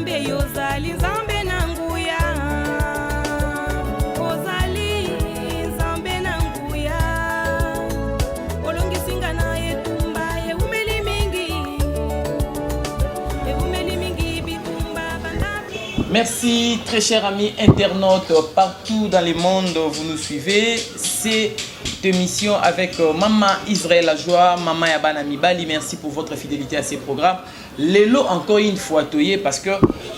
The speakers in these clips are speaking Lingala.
Nzambe, yozali Nzambe na nguya, ozali Nzambe na nguya, olongisi nga na etumba ewumeli mingi, ewumeli mingi bitumba banda. Merci, très chers amis internautes partout dans le monde, vous nous suivez. C'est émission avec Maman Israël Lajoie, Maman ya bana mibali. Merci pour votre fidélité à ces programmes. Lelo encore une fois toye parce que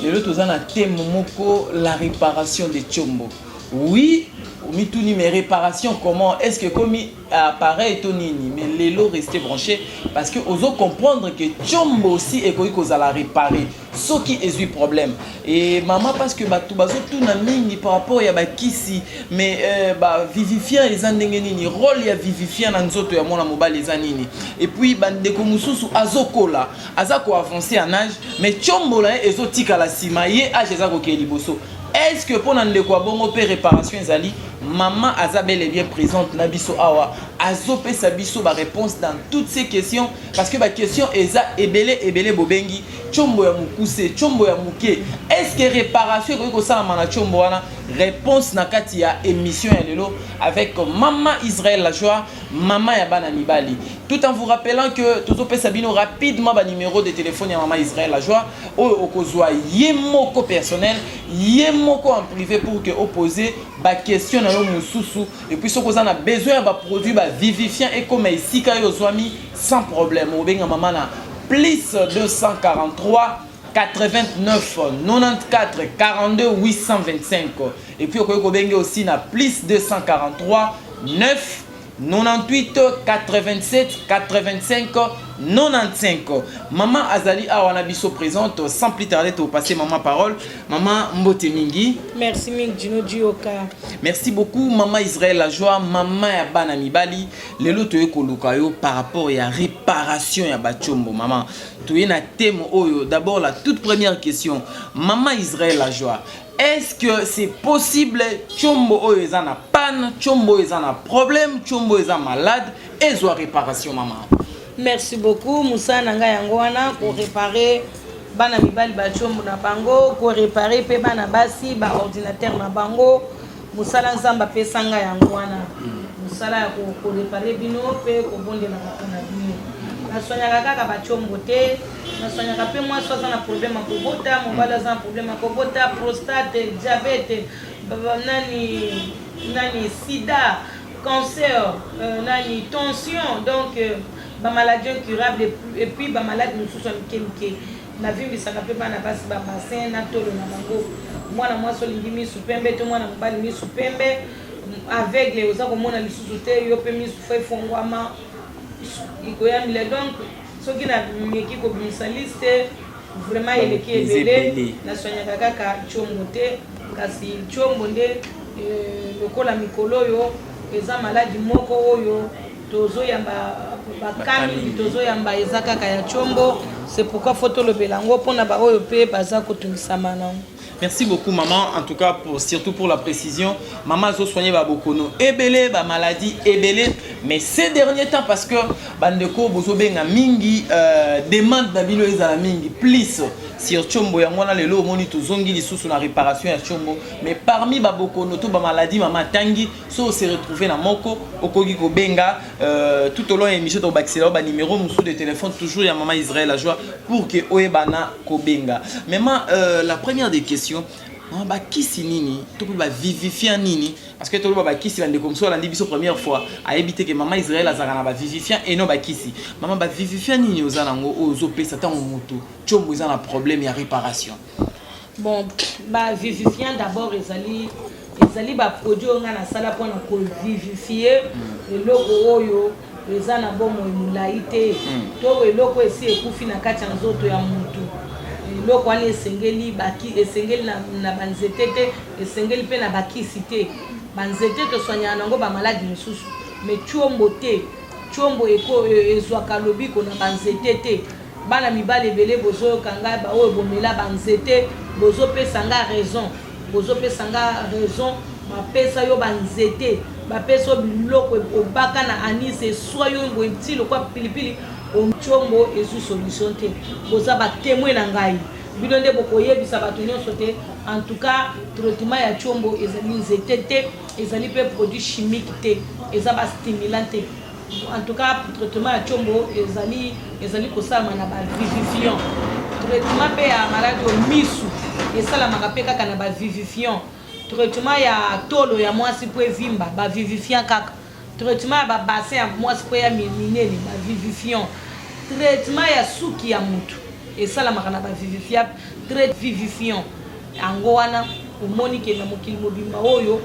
lelo toza na thème moko, la réparation des tshombo. Oui, mituni, mais réparation comment? Est-ce que comme appareil to nini? Mais lelo, restez branchés parce que ozo comprendre que tshombo aussi ekoki kozala réparé soki ezwi problème. Et mama, parce que bato bazotuna mingi par rapport ya bakisi, mais bavivifiant eza ndenge nini? Rôle ya vivifiant na nzoto ya mwana mobali eza nini? Et puis bandeko mosusu azokola, aza koavance en âge, mais tshombo na ye ezotikala nsima, ye âge eza kokende liboso. Est ce que mpona ndeko ya bongo mpe réparation ezali? Mama aza bel et bien présente na biso awa, azopesa biso baréponse dans toutes ces questions, parce que baquestion eza ebele ebele. Bobengi tshombo ya mokuse, tshombo ya moke, est ce que réparation ekoki kosalama na tshombo wana? Réponse na kati ya émission ya lelo avec Mama Israël Lajoie, mama ya bana mibali. Tout en vous rappelant que tozopesa bino rapidement banuméro de téléphone ya Mama Israël Lajoie, oyo okozwa ye moko personnel, ye moko en privé, pour que opose baquestion na yo mosusu. Et puis soki oza na besoin ya baproduit bavivifiant, ekoma esika oyo ozwami sans problème, obenga mama na plus 243 89 94 42 825. Et puis okoki kobenge aussi na plus 243 9 98 87 85 95. Mama azali awa na biso présente. Sans plus tarder, topasser mama parole. Mama, mbote mingi. Merci mingi, Dino Dioka. Merci beaucoup, Mama Israël La Joie, mama ya bana mibali. Lelo toye koluka yo par rapport ya réparation ya bachombo. Mama, toye na thème oyo. D'abord, la toute première question, Mama Israël La Joie: est-ce que c'est possible, tshombo oyo eza na panne, tshombo oyo eza na problème, tshombo oyo eza malade, ezwa réparation, mama? Merci beaucoup. Mosala na ngai yango wana, koréparer bana mibali batiombo na bango, koréparer mpe bana basi baordinateur na bango. Mosala Nzambe apesa ngai yango wana, mosala ya koréparer bino mpe kobondelaka mpona bino. Naswanyaka kaka batiombo te, naswanyaka mpe mwasi aza na problème ya kobota, mobali aza na problème ya kobota, prostate, diabète, nani nani, sida, cancer, nani, tension, donc bamaladie incurable et puis bamaladi mosusu ya mike mike. Navimbisaka mpe bana basi babassin na tolo na bango. Mwana mwasi olingi misu pembe to mwana mobali misu pembe, aveugle, oza komona lisusu te, yo mpe misu fo efongwama, ikoyambila. Donc soki nameki kobimisa liste, vraiment eleki ebele. Naswanyaka kaka tiombo te, kasi tiombo nde lokola mikolo oyo eza maladi moko oyo tozoyamba bakami, tozoyamba eza kaka ya tiombo. C'est pourquoi faut tolobela yango mpona baoyo mpe baza kotungisama nango. Merci beaucoup, maman, en tout cas surtout pour la précision. Maman a soigné ba bokono ebele, ba maladie ebele, mais ces derniers temps, parce que bandeko bozobenga mingi, demande na bino ezala mingi plus sur tshombo, yango wana lelo omoni tozongi lisusu na réparation ya tshombo. Mais parmi ba bokono to ba maladie mama tangi, so se retrouver na moko, okoki kobenga tout au long ya émission, tobakisela ba numéro mosusu de téléphone toujours ya Mama Israël La Joie pour que oyebana kobenga. Maman, la première des questions: mama, bakisi nini to mpe bavivifiant nini? Parce que toloba bakisi, bandeko mosusu alandi biso première fois, ayebi te ke Mama Israel azalaka na bavivifiant eno bakisi. Mama, bavivifiant nini oza nango oyo ozopesa ntango moto tshombo eza na problème ya réparation? Bon, bavivifiant d'abord ezali baproduit oyo ngai nasala mpona kovivifie eloko oyo eza na bomoi molai te, to eloko esi ekufi na kati ya nzoto ya motu. Eloko wana esengeli esengeli na banzete te, esengeli mpe na bakisi te. Banzete toswanyaka nango bamaladi mosusu, mais tiombo te. Tiombo ezwaka lobiko na banzete te. Bana mibali ebele bozoyoka ngai, baoyo bomela banzete, bozopesa nga raison, bozopesa nga raison. Bapesa yo banzete, bapesa yo biloko, obaka na anise, eswa yo boye ti lokwa pilipili, tiombo ezwi solution te. Boza batémoin na ngai. Bino nde bokoyebisa bato nyonso te. En tout cas, traitement ya tshombo ezali nzete te, ezali mpe produit chimique te, eza ba stimulant te. En tout cas, traitement ya tshombo ezali kosalama na ba vivifiant. Traitement mpe ya maladi oyo misu esalamaka mpe kaka na ba vivifiant. Traitement ya tolo ya mwasi mpo evimba, ba vivifiant kaka. Traitement ya ba bassin ya mwasi mpo ya minene, ba vivifiant. Traitement ya suki ya mutu esalamaka na ba vivifiant, très vivifiant. Yango wana omoni ke na mokili mobimba oyo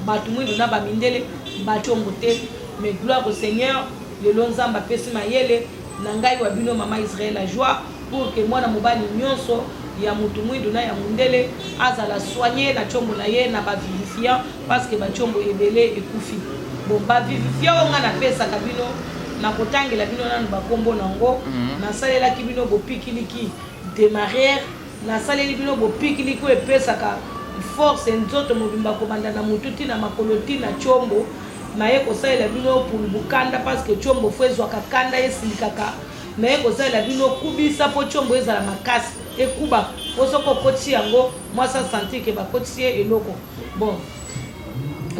bato mwindo na ba mindele ba tshombo te, mais gloire au Seigneur, lelo Nzambe apesi mayele na ngai wa bino mama Israël la joie pour que mwana mobali nyonso ya mutu mwindu na ya mundele azala soigner na tshombo na ye na ba vivifiant, parce que ba tshombo ebele ekufi. Bon, ba vivifiant oyo nga napesaka bino, nakotangela bino nanu ba kombo nango. Nasalelaki bino bopikiliki demarrer, nasaleli bino bopikiliki oyo epesaka force nzoto mobimba kobanda na mutu ti na makolo ti na tshombo. Naye kosalela bino pulubukanda parce que tshombo fo ezwaka kanda, esilikaka. Naye kosalela bino kubisa mpo tshombo ezala makasi, ekuba mpo soki okotisi yango mwasi asentir ke bakotisi ye eloko. Bon,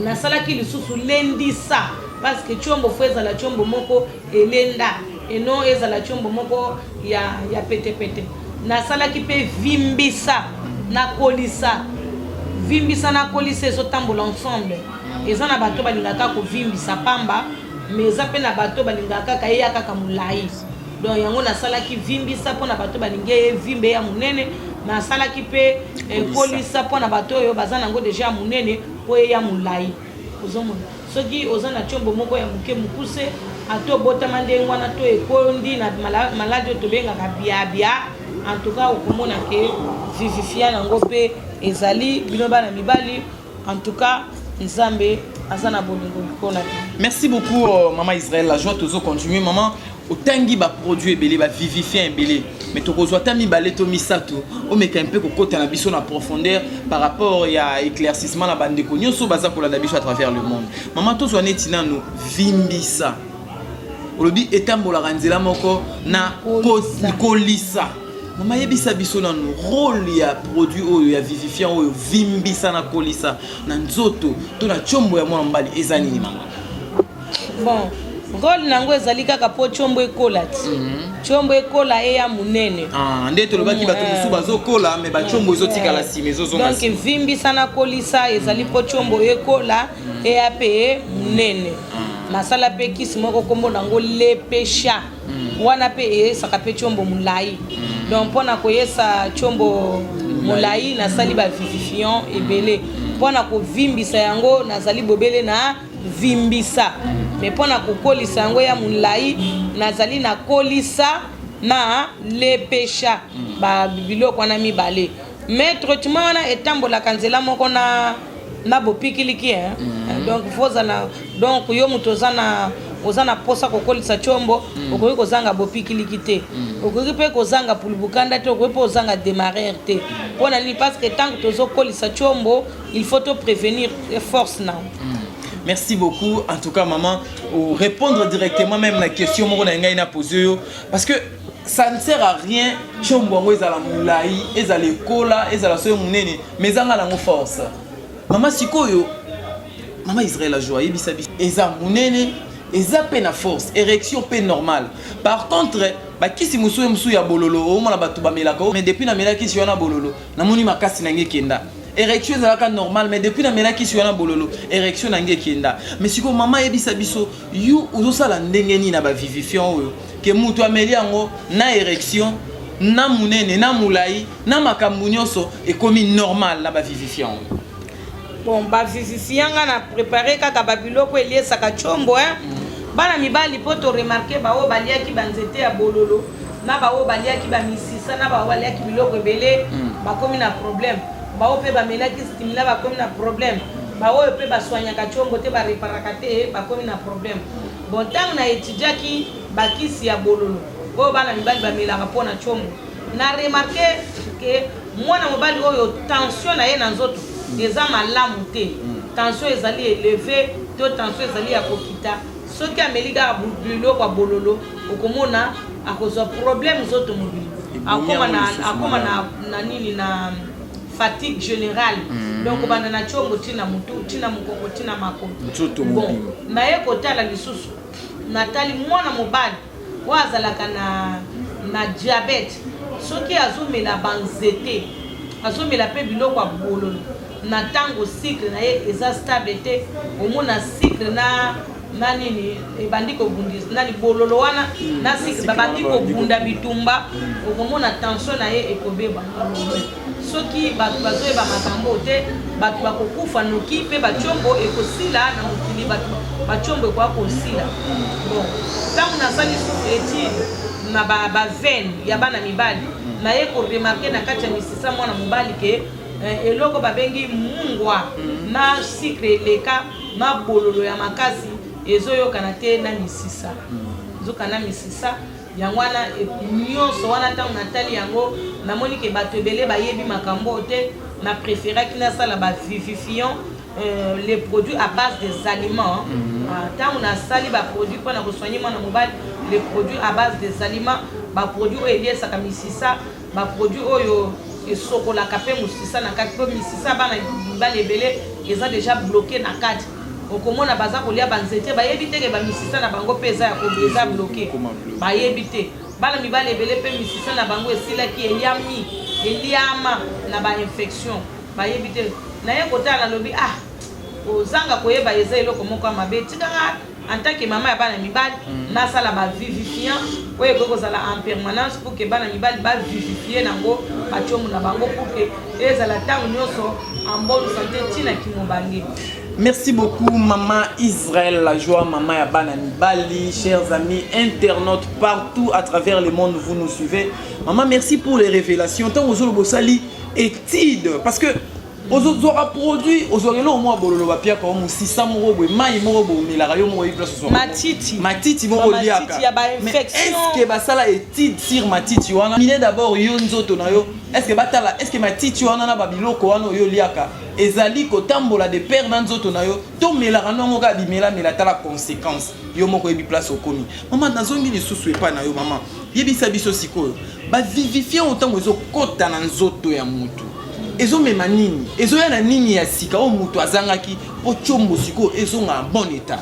nasalaki lisusu lendisa parce que tshombo fo ezala tshombo moko elenda eno ezala tshombo moko ya petepete. Nasalaki mpe vimbisa nakolisa. Vimbisa nakolisa ezotambola ensemble. Eza na bato balingaka kovimbisa pamba, mais eza mpe na bato balingaka kaka eya kaka molai. Donc yango nasalaki vimbisa mpona bato balingi evimbe ya monene. Nasalaki mpe kolisa mpona bato oyo baza nango deja ya monene mpo eya molai. Ozomona soki oza na tshombo moko ya moke mokuse, ata obotama ndenge wana to ekondi na maladi oyo tobengaka biabia, en tout cas okomona ke vivifiant yango mpe ezali bino bana mibali. En tout cas, Nzambe aza na bolingo likolo na bino. Merci beaucoup maman Israël la joie. Tozo continuer maman, otangi ba produit ebele, ba vivifiant ebele, mais tokozwa ata mibale to misato, omeka mpe kokota na biso na profondeur par rapport ya éclaircissement na bandeko nyonso baza kolanda biso à travers le monde. Maman, tozwa neti nanu vimbisa, olobi etambolaka nzela moko na kolisa. Mama, yebisa biso nanu rôle ya produit oyo ya vivifiant oyo vimbisa na kolisa na nzoto to na tshombo ya mwana mobali eza nini, mama? Bon, rôle nango ezali kaka mpo tshombo ekola ti tshombo ekola eya monene. Ah, nde tolobaki bato mosusu bazokola mais batshombo ezotikala nsima, ezozonga. Donc vimbisa na kolisa ezali mpo tshombo ekola eya mpe monene. Nasala mpe kisi moko nkombo nango lepesha, wana mpe eyesaka mpe tshombo molai. Donc mpona koyesa tshombo molai, nasali bavivifiant ebele. Mpona kovimbisa yango, nazali bobele na vimbisa, mais mpona kokolisa yango ya molai, nazali na kolisa na lepesha, babiloko wana mibale. Mais traitement wana etambolaka nzela moko na bopikiliki, hein? Donc faut ozala, donc yo moto oza na posa kokolisa tshombo, okoki kozanga bopikiliki te, okoki mpe kozanga pulubukanda te, okoki mpe kozanga démarrer te. Mpo na nini? Parce que ntango tozokolisa tshombo, il faut to prévenir force nango. Merci beaucoup. En tout cas, maman, répondre directement même la question moko na ngai na posé yo, parce que ça ne sert à rien tshombo yango ezala molai, ezala ekola, ezala soki monene, mais ezanga nango force. Mama, sikoyo mama Israël ajoa ayebisa biso eza monene, eza mpe na force, érection mpe normale. Par contre, bakisi mosusu mosusu ya bololo omona bato bamelaka, mais depuis namela kisi wana bololo, namoni makasi na ngai ekenda. Érection ezalaka normal, mais depuis namela kisi wana bololo, érection na ngai ekenda. Mais sikoyo mama, ayebisa biso, yo ozosala ndenge nini na bavivifiant oyo ke moto ameli yango na érection na monene na molai na makambo nyonso ekomi normal na bavivifiant oyo? Bon, bavivifiant nga na préparé kaka babiloko eliesaka tshombo, hein? Bana mibali, mpo toremarquer baoyo baliaki banzete ya bololo na baoyo baliaki bamisisa na baoyo baliaki biloko ebele, bakomi na problème. Baoyo mpe bamelaki stimulant bakomi na problème. Baoyo mpe baswanyaka tshombo te, bareparaka te, bakomi na problème. Bon, ntango na étudiaki bakisi ya bololo oyo bana mibali bamelaka mpo na tshombo, na remarquer ke mwana mobali oyo tension na ye na nzoto eza malamu te, tension ezali élevé to tension ezali ya kokita, soki ameli kaka biloko ya bololo, okomona akozwa problème nzoto mobimba. Akoma na akoma na nini, na fatigue générale. Donc kobanda na tshombo ntina motu, ntina mokongo, ntina makolo. Nzoto Bon, mobimba. Naye kotala lisusu, natali mwana mobali oyo azalaka na diabète. Soki azomela banzete, azomela mpe biloko ya bololo, na ntango cycle na ye eza stable te, omona cycle na nini ebandi kobundisa nani, bololo wana na cycle cycle babandi wana babandi kobunda kobunda. Bitumba, okomona tension na ye ekobeba. Soki bato bazoyeba makambo te, bato bakokufa noki mpe batiombo ekosila na mokili, bato batiombo ekoka kosila. Bon, ntango nasali susu étude na baveine ya bana mibali, naye koremarquer na kati ya misisa mwana mobali ke eloko babengi mungwa na sucre eleka na bololo ya makasi, ezoyokana te na misisa, ezokana na misisa. Yango wana nyonso wana, ntango natali yango, namoni ke bato ebele bayebi makambo oyo te. Na préféraki nasala bavivifiant, les produits à base des aliments. Ntango nasali baproduit mpona kosoigner mwana mobali, les produits à base des aliments, baproduit oyo eliesaka misisa, baproduit oyo esokolaka mpe mosisa na kati, mpo misisa bana mibali ebele eza déjà bloqué na kati. Okomona baza kolia banzete, bayebi teke bamisisa na bango mpe eza ya eza bloqué. Ekoma bloqué. Bayebi te. Bana mibali ebele mpe misisa na bango esilaki, eliami, eliama na bainfection, bayebi te. Naye kotala, nalobi: "Ah, kozanga koyeba eza eloko moko ya mabe." Tikanga en tant que mama ya bana mibali, nasala bavivifiant oyo ekoki kozala en permanence pour que bana mibali bavivifie nango batiomo na bango, pour que ezala ntango nyonso en bonne santé ntina kimobange. Merci beaucoup, Maman Israël, la joie, Maman ya bana mibali, chers amis internautes partout à travers le monde, vous nous suivez. Maman, merci pour les révélations. Tant aux bosali étude, parce que ozozwaka produit, ozwaka eloko moko ya bololo, bapiaka o mosisa moko boye, mai moko boye omelaka yo moko oyebi place ozwaka. Matiti. Matiti moko Ba matiti oliaka. ya Mais ba-infection. est ce que basala étude sur matiti wana mine d'abord yo nzoto na yo? Est ce que batala, est ce que matiti wana na babiloko wana oyo oliaka ezali kotambola de pair na nzoto na yo, to melaka nongo kaka bimelamela? Tala conséquence, yo moko oyebi place okomi. Mama, nazongi lisusu epai na yo. Mama, yebisa biso sikoyo, bavivifiant ntango ezokɔta na nzoto ya motu, ezomema nini? Ezoya na nini ya sika oyo moto azangaki mpo tiombo sikoyo ezonga na bon état?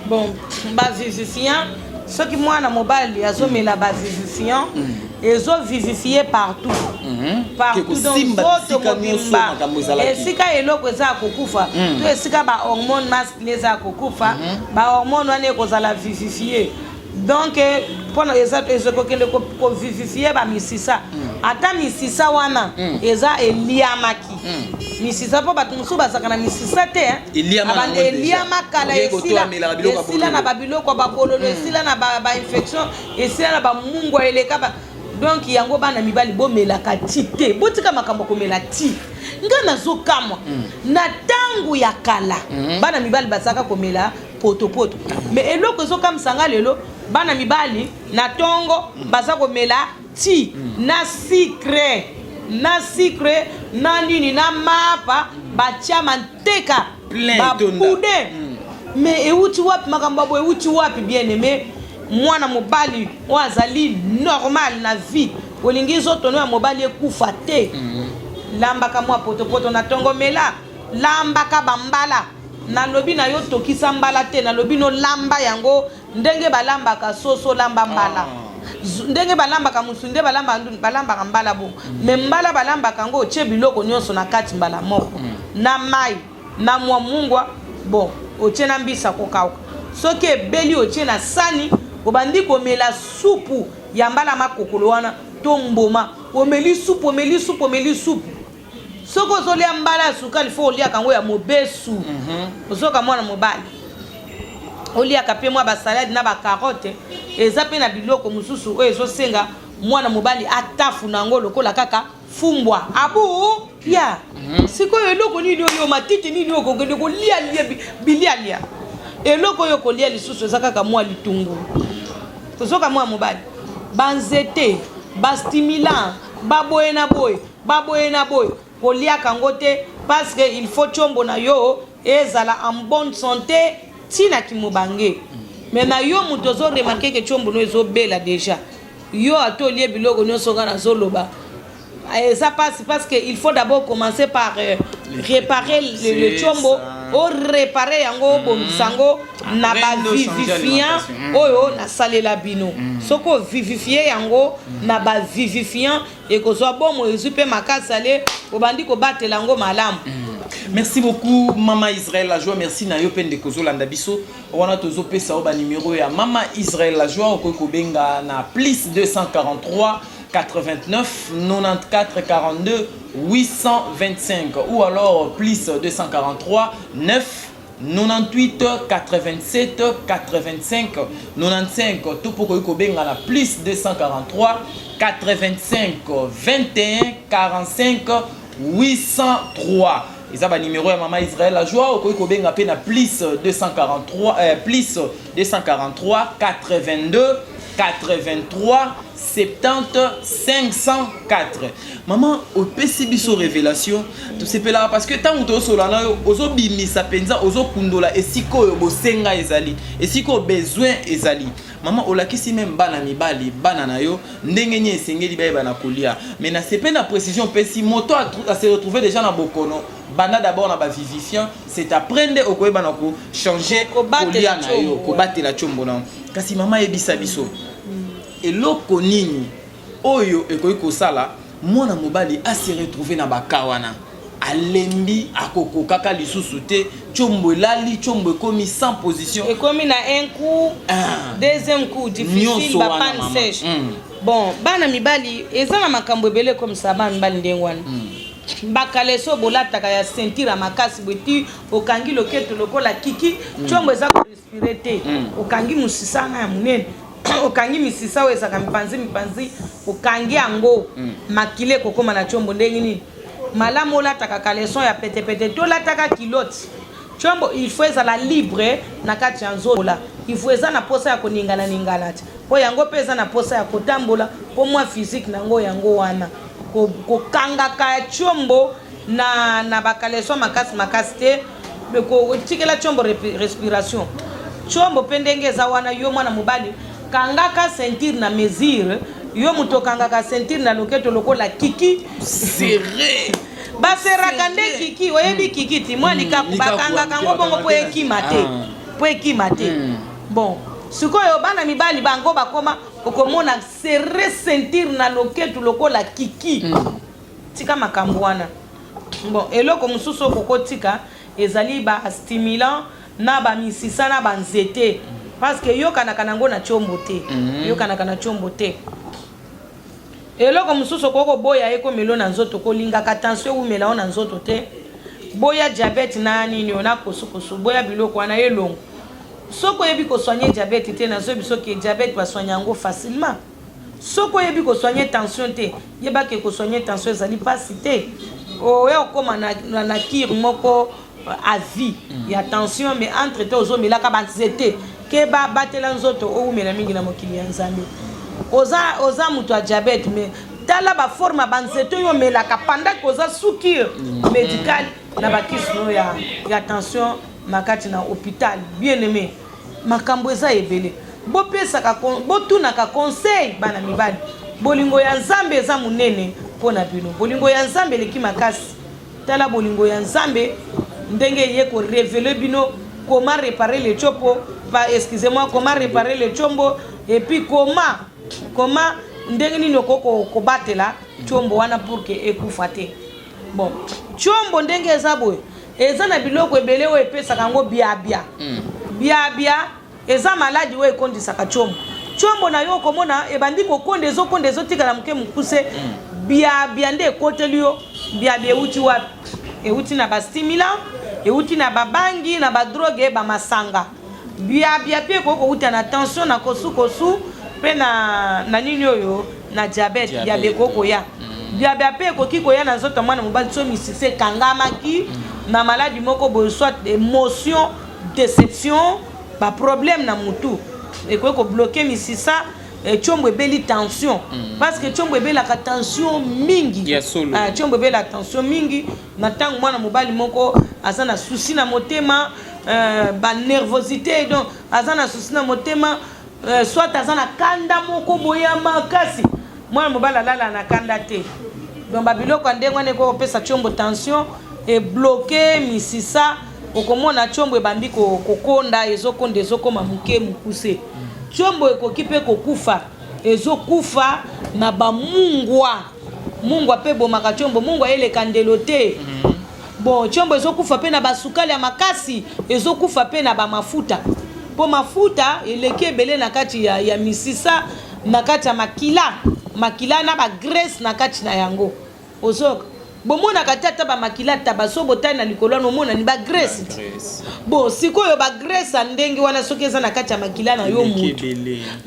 Bon, bavivifiant, soki mwana mobali azomela bavivifiant, ezovivifie partout, partout. Donc Kosimba nzoto bisika nyonso mobimba. makambo ezalaki. Esika eloko eza ya kokufa to esika bahormone masculine eza ya kokufa, bahormone wana ekozala vivifie. Donc mpona eza ezokokende kovivifie bamisisa, ata misisa wana eza eliamaki misisa, mpo bato mosusu bazalaka na misisa te, hein. Eliama nango déjà. Eliama kala. Oye Esila kotoamelaka biloko ya esila na bololo. Babiloko ya babololo, esila na bainfection, esila na bamungwa eleka donc yango bana mibali bomelaka ti te, botika makambo ya komela ti. Nga nazokamwa, na ntango ya kala bana mibali bazalaka komela potopoto, mais eloko ezokamwisa nga lelo, bana mibali na ntongo baza komela ti na sucre, na sucre na nini, na mapa batia manteka. Plein etonda. Baboudin. Mais euti wapi makambo ya boye? Euti wapi? Bien aimé, mwana mobali oyo azali normal na vie, olingi nzoto no ya mobali ekufa te, lambaka mwa potopoto na ntongo, mela, lambaka bambala. Nalobi na yo tokisa mbala te, nalobi no lamba yango ndenge balambaka soso, lamba mbala. Ndenge balambaka mosu nde balambaka balambaka mbala bongo. Mais mbala balambaka yango, otie biloko nyonso na kati mbala moko, na mai, na mwa mungwa. Bon, otie na mbisa kokauka. Soki ebeli, otie na sani, obandi komela supu ya mbala makokolo wana to mboma. Omeli supu, omeli supu, omeli supu. Soki ozolia mbala ya sukali, fo oliaka yango ya mobesu. Ozoka mwana mobali oliaka mpe mwa basalade na bacarotte. Eza mpe na biloko mosusu oyo ezosenga mwana mobali atafuna yango lokola kaka fumbwa abu ya. Sikoyo eloko nini oyo, matiti nini oyo okokende kolia lia bilialia? Eloko oyo kolia lisusu eza kaka mwa litungulu. Tozoka mwa mobali, banzete, bastimulant, baboye na boye, baboye na boye, koliaka yango te, parce que il faut tiombo na yo ezala en bonne santé ntina kimobange. Mais na yo moto ozoremarquer ke tiombo no ezobela déjà. Yo ata olie biloko nyonso nga nazoloba, eza pasi, parce que il faut d'abord commencer par réparer le tshombo, oréparer yango, obongisa yango na bavivifiant oyo nasalela bino. Soki ovivifie yango na bavivifiant, ekozwa bomo, ezwi mpe makasi, ale obandi kobatela yango malamu. Merci beaucoup, Mama Israël La Joie. Merci na yo mpe ndeko ozolanda biso wana. Tozopesa yo banimero ya Mama Israël La Joie. Okoki kobenga na plus 243 89 94 42 825 ou alors plus 243 9 98 87 85 95, to mpo koki kobenga na plus 243 85 21 45 803. Eza banimero ya Mama Israël La Joie. Okoki kobenga mpe na plus 243, plus 243 82 83 70 504. Mama, opesi biso révélation, tosepelaka parce que ntango tozosola na yo, ozobimisa mpenza, ozokundola esika oyo bosenga ezali, esika oyo besoin ezali. Mama, olakisi même bana mibali, bana na yo, ndenge nini esengeli bayeba na kolia. Mais nasepe na précision opesi: moto ase retrouve déjà na bokono, banda d'abord na bavivifiant, c'est après nde okoyeba na kochanger kolia na yo, kobatela tshombo na yo. Kasi mama, yebisa biso eloko nini oyo ekoki kosala mwana mobali ase retrouve na baka wana, alembi, akokokaka lisusu te, tshombo elali, tshombo ekomi sans position? Ekomi na un coup, deuxième coup difficile, bapanne sèche. Bon, bana mibali, eza na makambo ebele ekomisa bana mibali ndenge wana. Bakaleso bolataka ya ceinture ya makasi boye, ti okangi loketo lokola kiki, tshombo eza korespirer te. Okangi mosisa na ya monene, okangi misisa oyo ezalaka mipanzi mipanzi, okangi yango, makila ekokóma na tshombo ndenge nini? Malamu olataka caleçon ya petepete to olataka culotte. Tshombo, il faut ezala libre na kati ya nzola. Il faut eza na posa ya koningana-ningana te, mpo yango mpe eza na posa ya kotambola, mpo mwa physique nango yango wana. Kokangaka ya tshombo na bacaleçon makasi makasi te, kotikela tshombo respiration. Tshombo mpe ndenge eza wana, yo mwana mobali, kangaka ceinture na mesure. Yo moto okangaka ceinture na loketo lokola kiki. Serré. Baseraka nde kiki. Oyebi kiki ti mwa likaku, bakangaka yango bongo mpo ekima te, mpo ekima te. Bon, sikoyo bana mibali bango bakoma, okomona serré ceinture na loketu lokola kiki. Tika makambo wana. Bon, eloko mosusu okokotika ezali bastimulant na bamisisa na banzete, parce que eyokanaka nango na tiombo te. Eyokanaka na tiombo te. Eloko mosusu okoki koboya, ekomelo na nzoto, kolingaka tension ewumela o na nzoto te. Boya diabète na nini oyo na kosukosu, boya biloko wana elongo. Soki oyebi kosoigner diabète te, nazoyebi soki diabète basoigne yango facilement. Soki oyebi kosoigner tension te, yebaki kosoigner tension ezali mpasi te. Oya okóma na cure moko à vie ya tension, mais entre te ozomelaka banzete ke babatela nzoto owumela mingi na mokili ya Nzambe. Oza moto ya diabète, mais tala baforme ya banzete oyo omelaka pendant ke oza sous cure médicale na bakisi no ya tension na kati na hôpital. Bien aimé, makambo eza ebele. Bopesaka, botunaka conseil. Bana mibali, bolingo ya Nzambe eza monene mpo na bino. Bolingo ya Nzambe eleki makasi. Tala bolingo ya Nzambe ndenge eye korévéler bino comment réparer le tchopo, pa, excusez-moi, comment réparer le tchombo et puis comment, ndenge nini okoki kobatela tchombo wana pour que ekufa te. Bon, tchombo ndenge eza boye, eza na biloko ebele oyo epesaka yango biabia. Biabia eza maladi oyo ekondisaka tchombo. Tchombo na yo okomona ebandi kokonda, ezokonda, ezotikala moke mokuse. Biabia nde ekoteli yo. Biabia euti wapi? Euti na bastimulant, euti na babangi, na badrogue, bamasanga. Biabia mpe ekoki kouta na tension, na kosukosu mpe na nini oyo, na diabète. Biabia ekoki koya. Biabia mpe ekoki koya na nzoto ya mwana mobali so misisa ekangamaki na maladi moko boye, soit émotion, déception, baproblème na mutu ekoki kobloquer misisa. Tshombo ebeli tension, parce que tshombo ebelaka tension mingi. Ya solo. Ah, tshombo ebelaka tension mingi na ntango mwana mobali moko aza na souci na motema, banervosité, donc aza na souci na motema. Soit aza na kanda moko boye ya makasi. Mwana mobali alala na kanda te. Donc ba biloko ya ndenge wana ekoki kopesa tshombo tension, ebloke misisa, okomona tshombo ebandi kokonda, ezokonda ezokoma moke mokuse. Tshombo ekoki mpe kokufa, ezokufa na ba mungwa. Mungwa mpe ebomaka tshombo, mungwa eleka ndelo te. Bon, tshombo ezokufa mpe na ba sukali ya makasi, ezokufa mpe na ba mafuta. Mpo mafuta eleki ebele na kati ya misisa, na kati ya makila, makila na ba graisse na kati na yango. Ozoyoka? Bomonaka te ata ba makila taba soki botali na likolo wana omona ni ba graisse. Bon, sikoyo ba graisse ya ndenge wana soki eza na kati ya makila na yo mutu,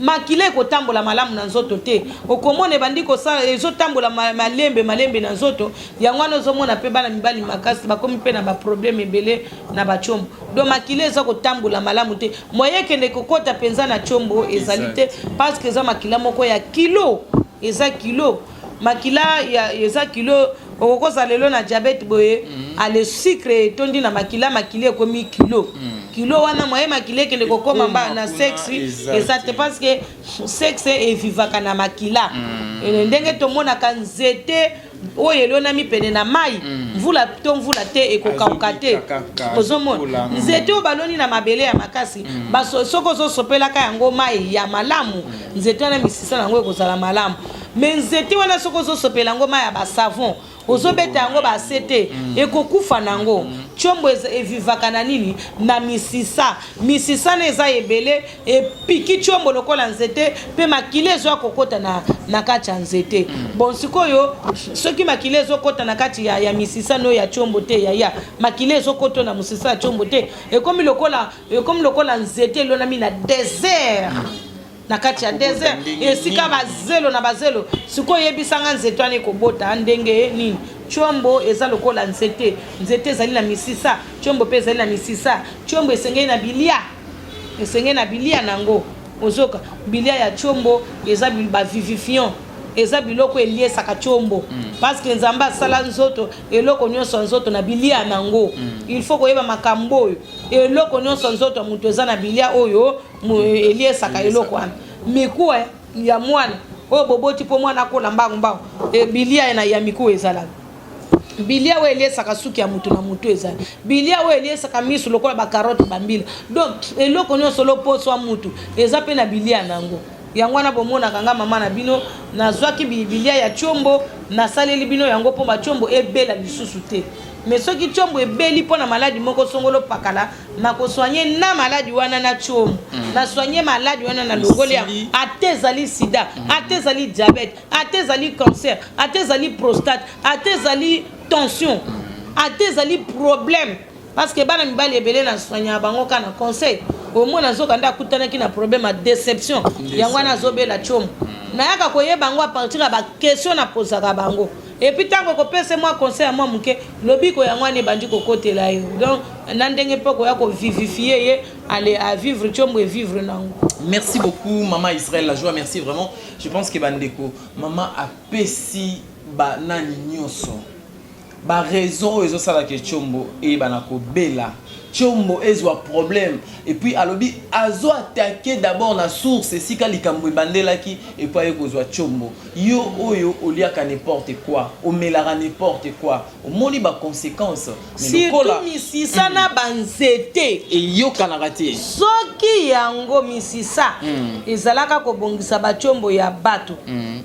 makila ekotambola malamu na nzoto te. Okomona ebandi kosala ezotambola malembe malembe na nzoto. Yango wana ozomona pe bana mibali makasi bakomi pe na ba problème ebele na ba tshombo. Donc makila eza kotambola malamu te. Moyen ekende kokota penza na tshombo ezali te parce que eza makila moko ya kilo. Eza kilo. Makila ya eza kilo okokoza lelo na diabète boye mm. ale sucre etondi na makila makila ekomi kilo mm. kilo wana moyen makila ekende kokoma mba na sexe eza te parce que sexe evivaka na makila mm. Ndenge tomonaka nzete oyo elonami pene na mai mvula to mvula te ekokauka te. Ozomona nzete oyo baloni na mabele ya makasi, soki ozosopelaka yango mai ya malamu, nzete wana misisa na yango ekozala malamu. Me nzete wana soki ozosopela yango mai ya basavon, ozobeta yango basete, ekokufa na yango. Tshombo evivaka na nini? Na misisa. Misisa na eza ebele, epiki tshombo lokola nzete, mpe makila ezoya kokota na kati ya nzete. Bon, sikoyo soki makila ezokota na kati ya misisa no ya tshombo te, yaya, makila ezokota na mosisa ya tshombo te, ekomi lokola nzete elonami na désert, na kati ya désert, esika bazelo na bazelo. Sikoyo oyebisanga, nzete wana ekobota ndenge nini? Tshombo eza lokola nzete. Nzete ezali na misisa, tshombo mpe ezali na misisa. Tshombo esengeli na bilia, esengeli na bilia nango. Ozoka bilia ya tshombo eza bavivifiant, eza biloko eliesaka tshombo, parce que Nzambe asala nzoto, eloko nyonso ya nzoto na bilia nango. Il faut koyeba makambo oyo. Eloko nyonso ya nzoto ya moto eza na bilia oyo eliesaka eloko wana. Mikuwa ya mwana oyo boboti mpo mwana akola mbangu mbangu, bilia ya mikuwa ezalaka. Bilia oyo eliesaka suki ya motu na motu ezali. Bilia oyo eliesaka misu lokola bacarotte, bambila. Donc eloko nyonso, loposo ya mutu eza mpe na bilia nango. Yango wana bomonaka nga mama na bino nazwaki bilia ya tshombo, nasaleli bino yango mpo batshombo ebela lisusu te. Mais soki tshombo ebeli mpo na maladi moko songolo pakala, nakosoigne na maladi wana na tshombo, nasoigne maladi wana na longoli yango. Ata ezali sida, ata ezali diabète, ata ezali cancer, ata ezali prostate, ata ezali tension, ata ezali problème, parce que bana mibali ebele na soignaka bango kaka na conseil. Omona nzoka nde akutanaki na problème ya déception, yango wana azobela tshombo. Nayaka koyeba yango à partir ya baquestion napozaka bango. Et puis ntango okopesa mwa conseil ya mwa moke, lobiko yango wana ebandi kokotela yo. Donc na ndenge mpe okoya kovivifie ye, ale avivre, tshombo evivre nango. Merci beaucoup, Maman Israël La Joie. Merci vraiment. Je pense que bandeko, Maman apesi banani nyonso baraison oyo ezosalaka tshombo eyebana kobela, tshombo ezwa problème. Et puis alobi azo attaquer d'abord na source, esika likambo ebandelaki, et puis aye kozwa tshombo. Yo oyo oliaka n'importe quoi, omelaka n'importe quoi, omoni baconséquence. Surtout misisa na banzete. Eyokanaka te. Soki yango misisa ezalaka kobongisa batiombo ya bato,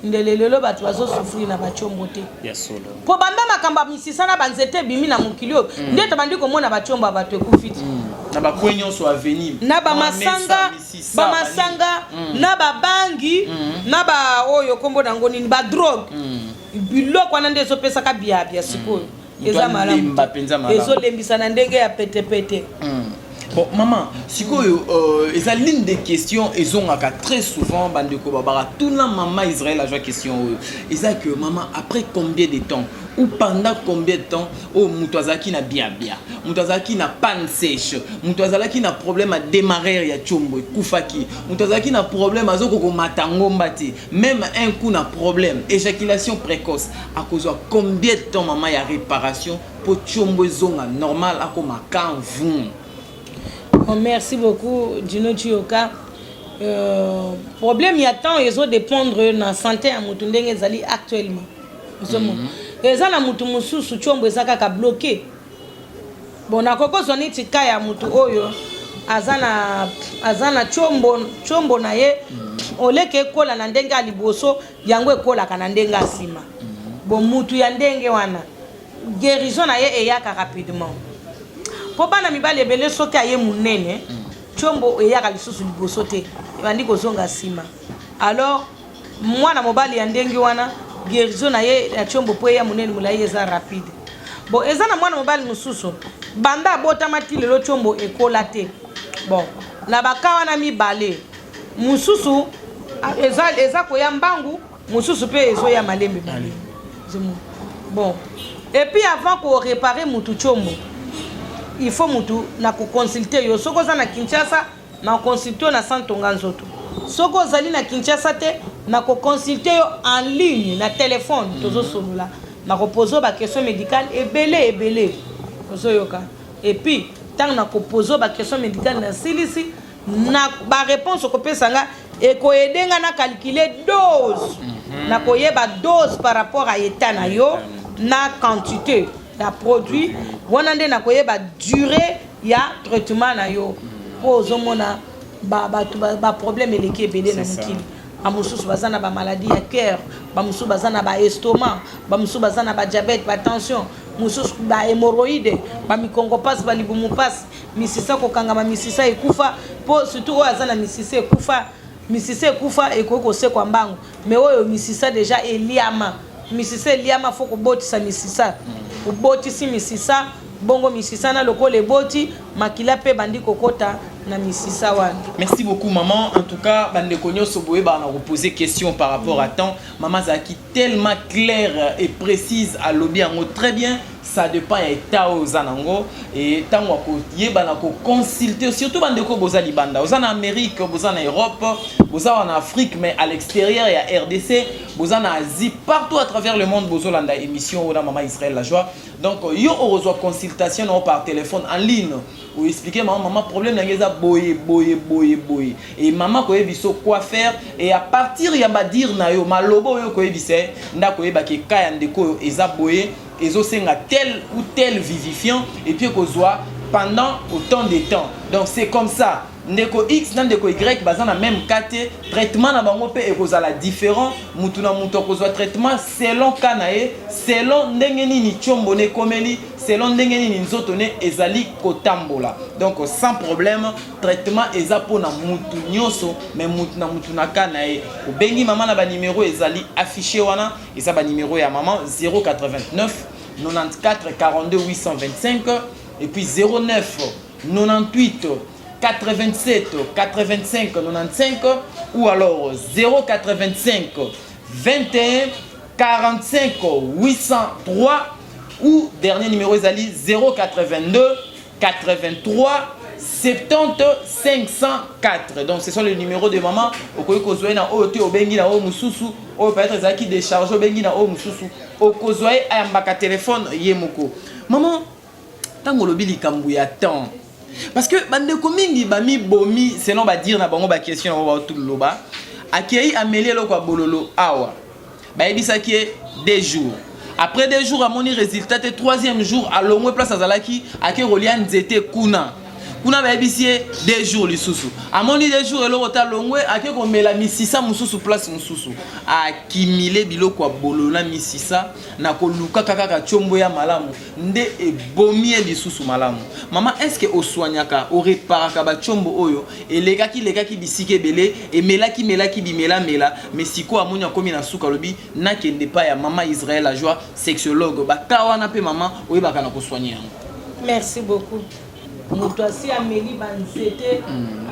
ndele lelo bato bazosouffrir na batiombo te. Ya solo. Po banda makambo ya misisa na banzete ebimi na mokili oyo, nde tobandi komona batiombo ya bato ekufi te. Na bakwe nyonso avenir. Na bamasanga, bamasanga na babangi na ba oyo nkombo nango nini, badrogue, biloko wana nde ezopesaka biabia. Sikoyo eza malamu. Alemba mpenza malamu. Ezolembisa na ndenge ya petepete. Bon, maman, sikoyo eza l'une des questions ezongaka très souvent. Bandeko babaka tuna Mama Israël azwa question oyo eza que maman, après combien de temps ou pendant combien de temps oyo moto azalaki na biabia, moto azalaki na panne sèche, moto azalaki na problème ya démarreur ya tshombo ekufaki, moto azalaki na problème azokoka komata ngomba te, même un coup na problème éjaculation précoce, akozwa combien de temps, mama, ya réparation mpo tshombo ezonga normal, akoma kanvu? Bon, merci beaucoup, Dino Chioka. Problème ya temps ezodépendre na santé ya motu ndenge ezali actuellement. Ozomona, eza na motu mosusu tiombo eza kaka bloqué. Bon, nakoki kozwa neti ka ya motu oyo aza na tiombo na ye oleke ekola na ndenge ya liboso, yango ekolaka na ndenge ya nsima. Bon, mutu ya ndenge wana, guérison na ye eyaka rapidement, mpo bana mibali ebele, soki aye monene, tiombo eyaka lisusu liboso te, ebandi kozonga nsima. Alors mwana mobali ya ndenge wana, guérison na ye ya tiombo mpo eya monene molai eza rapide. Bon, eza na mwana mobali mosusu, banda abotama ti lelo tiombo ekola te. Bon, na baka wana mibale, mosusu eza koya mbangu, mosusu mpe ezoya malembe malembe. Bon, et puis avant koréparer mutu tiombo, il faut mutu na koconsulter yo. Soki oza na Kinshasa, na koconsulter yo na Santonga Nzoto. Soki ozali na Kinshasa te, na koconsulter yo en ligne na telefone. Tozosolola, nakopose yo baquestion médicale ebele ebele, ozoyoka. Et puis ntango nakopose yo baquestion médicale, nasilisi na baréponse okopesa nga, ekoaider nga na calculer dose. Nakoyeba dose par rapport à état na yo na quantité ya produit wana, nde nakoyeba durée ya traitement na yo. Mpo ozomona bato, baproblème eleki ebele na mokili. Bamosusu baza na bamaladie ya cœur, bamosusu baza na baestomac, bamosusu baza na badiabète, batension, mosusu bahémorroïde, bamikongo mpasi, balibumu mpasi, misisa kokangama, misisa ekufa. Mpo surtout oyo aza na misisa ekufa, misisa ekufa ekoki kosekwa mbangu, mais oyo misisa déjà eliama, misisa eliama, faut kobotisa misisa. Obotisi misisa, bongo misisa na lokola eboti, makila mpe bandi kokota na misisa wana. Merci beaucoup, maman. En tout cas, bandeko nyonso boyebaka na koposer question par rapport à temps, maman azalaki tellement claire et précise, alobi yango très bien. Ça dépend ya état oyo oza nango e ntango akoyeba na koconsulter. Surtout bandeko boza libanda, oza na Amérique, boza na Europe, boza wana Afrique, mais à l'extérieur ya RDC, boza na Asie, partout à travers le monde, bozolanda émission oyo na mama Israël La Joie. Donc yo okozwa consultation na yo par téléphone, en ligne, oexpliquer mama: "Mama, problème na ngai eza boye, boye, boye, boye." E mama koyebi so quoi faire, et à partir ya badire na yo, maloba oyo koyebisa ye, nde akoyebaki eka ya ndeko oyo eza boye, ezosenga tel ou tel vivifiant, et puis ekozwa pendant autant de temps. Donc c'est comme ça, ndeko X na ndeko Y baza na même cas te, traitement na bango mpe ekozala différent. Mutu na mutu akozwa traitement selon cas na ye, selon ndenge nini tiombo ne ekomeli, selon ndenge nini nzoto ne ezali kotambola. Donc sans problème, traitement eza mpona mutu nyonso, mais mutu na mutu na cas na ye. Obengi mama na banimero ezali affiché wana, eza banimero ya mama: 089 94 42 825 et puis 09 98 87 85 95 ou alors 085 21 45 803 ou dernier numéro ezali 082 83 70 504. Donc ce sont les numéros de maman. Okoki kozwa ye na oyo te, obengi na oyo mosusu oyo peut-être ezalaki décharge, obengi na oyo mosusu, okozwa ye, ayambaka telefone ye moko. Maman, ntango olobi likambo ya temps, parce que bandeko mingi bamibomi selon badire na bango, baquestion na bango baotululoba, akei ameli eloko ya bololo awa, bayebisaki ye 2 jours. Après 2 jours, amoni résultat te. Troisième jour, alongwe place azalaki, ake kolia nzete kuna. Kuna bayebisi ye 2 jours lisusu. Amoni 2 jours eloko te, alongwe, ake komela misisa mosusu place mosusu, akimile biloko ya bololo na misisa na kolukaka kaka tiombo ya malamu, nde ebomi ye lisusu malamu. Mama, est ce que oswanyaka, oreparaka batiombo oyo elekaki lekaki bisika ebele, emelaki melaki bimelamela, mais sikoyo amoni akomi na suka, alobi nakende pa ya mama Israel La Joie, sexologue? Baka wana mpe, mama, oyebaka na kosoigner yango? Merci beaucoup. Moto asi ameli banzete,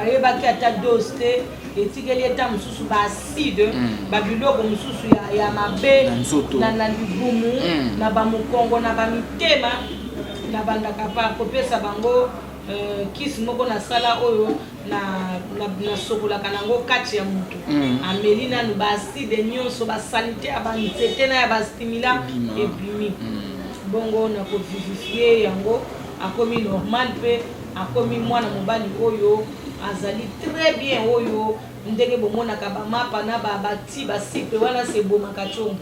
ayebaki ata dose te, etikeli eta mosusu baacide, babiloko mosusu ya mabe Na nzoto. Na libumu, na bamokongo, na bamitema. Na bandaka pa kopesa bango kisi moko nasala oyo nasokolaka nango kati ya motu. Ameli nanu, baacide nyonso, basalite ya banzete na ya bastimulant Ebima. ebimi. Bongo na kovivifier yango, akomi normal mpe akomi mwana mobali oyo azali très bien, oyo Ndenge bomonaka ba mapa na ba ba ti ba sucre wana se ebomaka tshombo.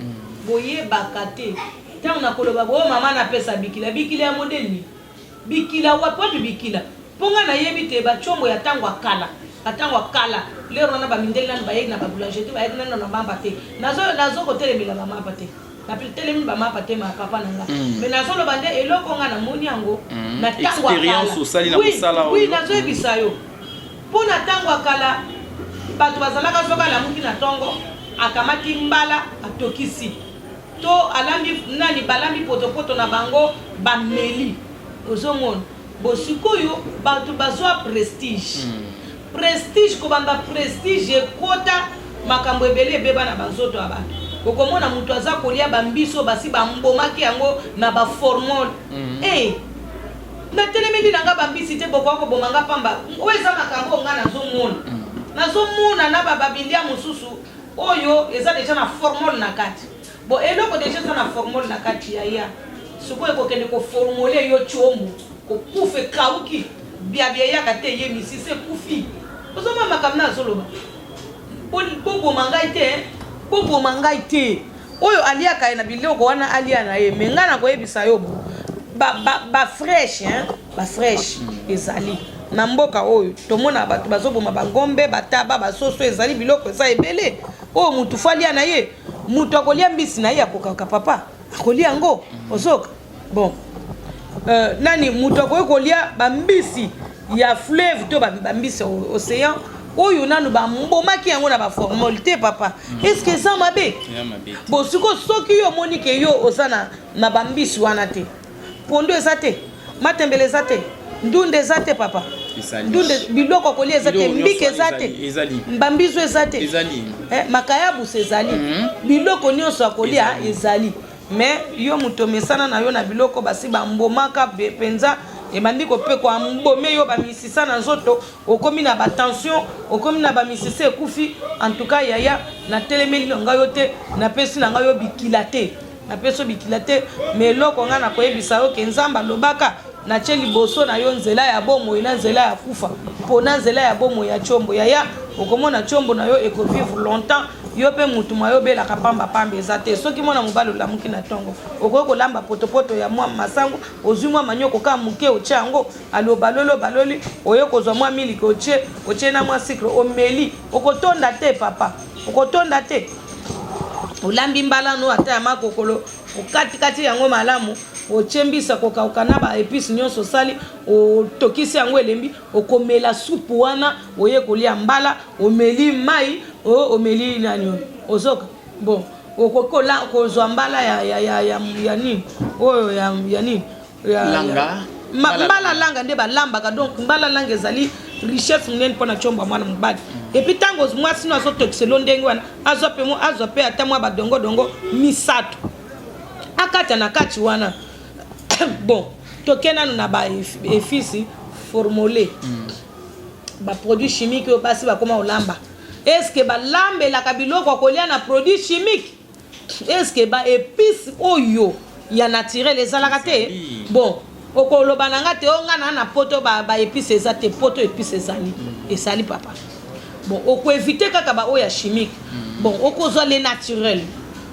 Boyebaka te. Tango nakoloba boye oh mama napesa bikila, bikila ya modèle nini? Bikila wapi? Wapi bikila? Po nga nayebi te ba tshombo ya tango ya kala, ba tango ya kala, l'heure wana ba mindele nanu bayaki na ba boulangerie te, bayaki nanu na mapa te. Nazo nazo kotelemela ba mapa te. Na telemi ba mapa te ma papa na nga. Mais nazo loba nde eloko nga namoni yango na tango ya kala. Experience osali na Oui, mosala oui oyo. nazoyebisa yo. Po na tango ya kala bato bazalaka soki alamuki na tongo akamati mbala atokisi to alambi nani balambi potopoto na bango bameli ozomona bo sikoyo bato bazwa prestige prestige kobanda prestige ekota makambo ebele ebeba na banzoto ya bato okomona moto aza kolia bambiso basi bambomaki yango na baformole mm. hey, Natelemeli na nga ba mbisi te bokoya koboma nga pamba oyo eza makambo oyo nga nazomona nazomona na ba bilia mosusu oyo eza deja na formol na kati bon eloko deja eza na formol na kati yaya sikoyo ekokende koformole yo tshombo kokufa ekauki biabia eyaka te ye misisa ekufi ozomona makambo na azoloba boboma ngai te boboma ngai te Oyo aliaka ye na biloko wana alia na ye mais ngai nakoyebisa yo ba, ba, ba fresh hein? Ba fresh ezali na mboka oyo tomona bato bazoboma bangombe bataba basoso ezali biloko eza ebele oyo mutu fo alia na ye mutu akolia mbisi na ye akokaka papa akolia yango ozoka bon euh, nani moto akoki kolia bambisi ya fleuve to bambisi ya océan oyo nanu bambomaki yango na baformole te papa mm. estce eza mabe bon sikoyo soki yo omoni ke yo oza na, na bambisi wana te pondo eza te matembele eza te ndunda eza te papa ndunda biloko kolia eza te mbika eza te bambizo eza te eh, makayabusa ezali mm -hmm. biloko nyonso ya kolia ezali Mais yo mutu omesana na yo na biloko basi ba mbomaka penza ebandi kopekwa mbome yo ba misisa na nzoto okomi na ba tension okomi na ba misisa ekufi en tout cas yaya na telemeli na ngai yo te na pesi na ngai yo bikila te na pesi yo bikila te mais eloko ngai nakoyebisa yo ke Nzambe alobaka natie liboso na yo nzela ya bomoi na nzela ya kufa pona nzela ya bomoi ya tshombo yaya okomona tshombo na yo eko vivre longtemps Yo pe mutu mwa yo obelaka pamba pamba eza te soki mwana mobali olamuki na tongo okoki kolamba potopoto ya mwa masangu ozui mwa manioko kaka muke otie yango ale obaloli obaloli oye kozwa mwa miliki otie otie na mwa sucre omeli okotonda te papa okotonda te olambi mbala no ata ya makokolo okati kati yango malamu otie mbisa kokauka na ba epice nyonso osali otokisi yango elembi okomela supu wana oye kolia mbala omeli mai o omeli nani oyo ozoka bon okoki kozwa mbala ya, ya, ya, ya, ya nini oyo ya, ya nini ya, langa ya, ma, mbala langa nde balambaka donc mbala langa ezali richesse monene mpo na combo ya mwana mobali epuis ntango mwasi no azotokiselo ndenge wana azwa mpe azwa mpe ata mwa badongodongo misato akata na kati wana bon toke nanu na baefisi formole mm. Ba produits chimiques oyo basi bakoma kolamba est ce que balambelaka biloko ya kolia na produit chimique? Est ce que ba epices oyo ya naturel ezalaka te? Bon okoloba na nga te o nga na na poto ba, ba epices eza te poto epices ezali ezali papa bon okoevite kaka ba oyo ya chimique bon okozwa le naturel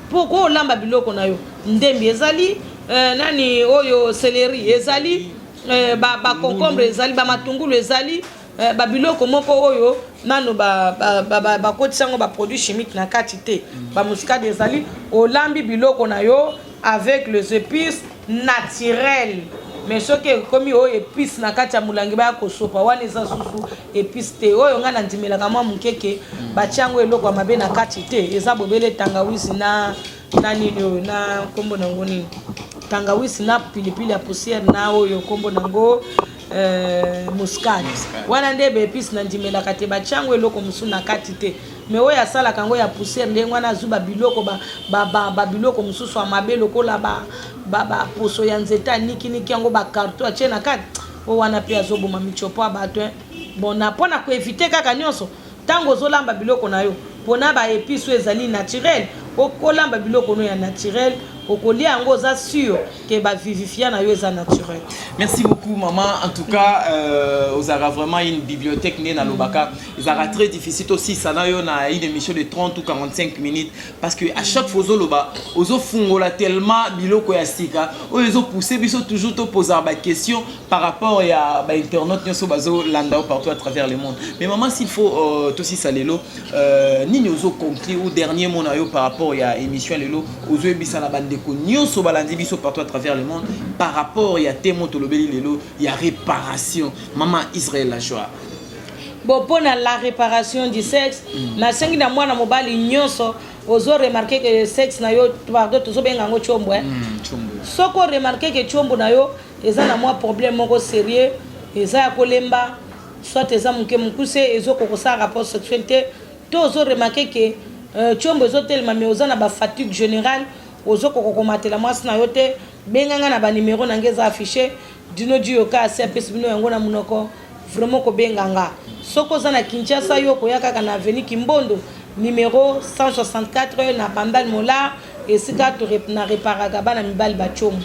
po okolamba biloko na yo ndembi ezali euh, nani oyo celery ezali Eh, ba, ba concombre ezali ba matungulu ezali eh, ba biloko moko oyo nano bakotisa ba, ba, ba, ba yango ba produit chimique na kati te mm. ba muscade ezali olambi biloko na yo avec les épices naturelles mais soki ekomi oyo épice na kati ya molangi baya kosopa wana eza susu épice te oyo ngai nandimelaka mwa moke ke mm. batia yango eloko ya mabe na kati te eza bobele tangawisi na na nini oyo na nkombo nango nini tangawisi na pilipili ya poussière na oyo nkombo nango euh, muscade wana nde baepice nandimelaka te batya yango eloko mosusu na kati te me oyo asalaka yango ya poussière ndenge wana azwi babiloko babiloko mosusu ya mabe lokola baposo ya nzete anikiniki yango bakarto atye na kati oyo wana mpe azoboma michopo ya bato bon na mpo na koevite kaka nyonso Tango ozolamba biloko na yo, pona ba epices oyo ezali naturel, okolamba biloko no ya naturel. Okolia yango, oza sûr ke bavivifia na yo eza naturel. Merci beaucoup, maman. En tout cas, ozalaka vraiment une bibliothèque. Nde nalobaka, ezalaka très difficile tosisa na yo na une émission de 30 ou 45 minutes, parce que à chaque fois ozoloba, ozofungola tellement biloko ya sika oyo ezopousse biso toujours topozaka baquestion par rapport ya bainternaute nyonso bazolanda yo partout à travers le monde. Mais maman, s'il faut tosisa lelo, nini ozoconclure ou dernier mot na yo par rapport ya émission lelo, ozoyebisa na bandeko nyonso balandi biso partout à travers le monde par rapport ya thème tolobeli lelo ya réparation, mama Israël La Joie? Bon, mpona la réparation du sexe, nasengi na mwana mobali nyonso ozo remarquer ke sexe na yo, pardon, tozobenga yango tshombo, eh? Tshombo. Soki oremarquer ke tshombo na yo eza na mwa problème moko sérieux, eza ya kolemba, soit eza moke mokuse, ezokoka kosala rapport sexuel te, to ozo remarquer ke tshombo ezotelema mais oza na bafatigue générale, ozokoka komatela mwasi na yo te, benganga na banimero na ngai eza affiché. Dino Dioka asi apesi bino yango na monoko. Vraiment, kobenga nga soki oza na Kinshasa, yo koya kaka na avenue Kimbondo, numéro 164, na Bandal Molar, esika na reparaka bana mibali batiomo.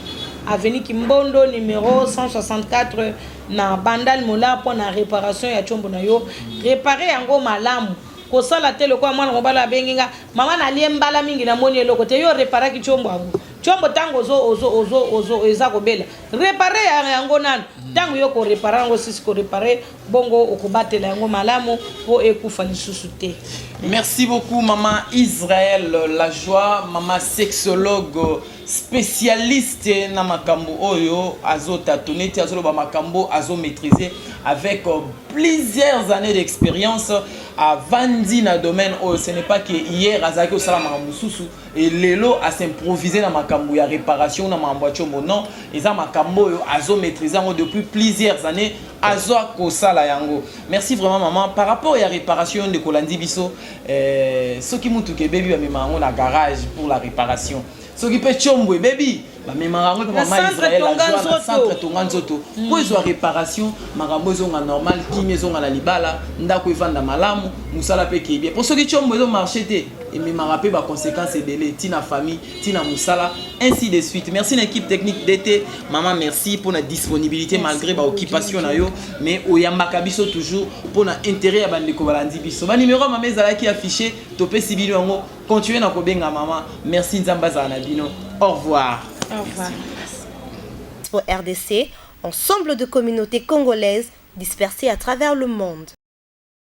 Avenue Kimbondo, numéro 164, na Bandal Molar, mpo na réparation ya tiombo na yo. Réparer yango malamu, kosala te lokola mwana mobali abengi nga: "Mama, nalie mbala mingi, namoni eloko te." Yo reparaki tiombo yango? Tiombo ntango ozo ozo ozo ozo eza kobela, réparer yango nanu. Ntango yo koréparer yango, sisi koréparer bongo, okobatela yango malamu mpo ekufa lisusu te. Merci beaucoup, maman Israël La Joie, maman sexologue spécialiste na makambo oyo azotatone te, azoloba makambo azomaîtriser avec plusieurs années d'expérience. Avandi na domaine oyo, ce n'est pas que hier azalaki kosala makambo mosusu e lelo as'improvise na makambo ya réparation na makambo ya tshombo. Non, eza makambo oyo azomaîtrise yango depuis plusieurs années, azwa kosala yango. Merci vraiment, maman. Par rapport ya réparation, ndeko olandi biso, soki mutuka ebebi, bamema yango na garage pour la réparation. Soki mpe tshombo ebebi, bamemaka yango mpe mama Israel azwa na centre Tonga Nzoto mpo ezwa réparation, makambo ezonga normal, kimi ezonga na libala, ndako evanda malamu, mosala mpe ekei bien. Mpo soki tshombo ezomarche te, ememaka mpe baconséquence ebele, ntina famille, ntina mosala, ainsi de suite. Merci na équipe technique dt. Mama, merci mpona disponibilité malgré baoccupation na yo, mais oyambaka biso toujours mpona intérêt ya bandeko balandi biso. Banimero ya mama ezalaki affiché, topesi bino yango. Continue na kobenga mama. Merci, Nzambe azala na bino. Au revoir. Au revoir. Pour RDC, ensemble de communautés congolaises dispersées à travers le monde.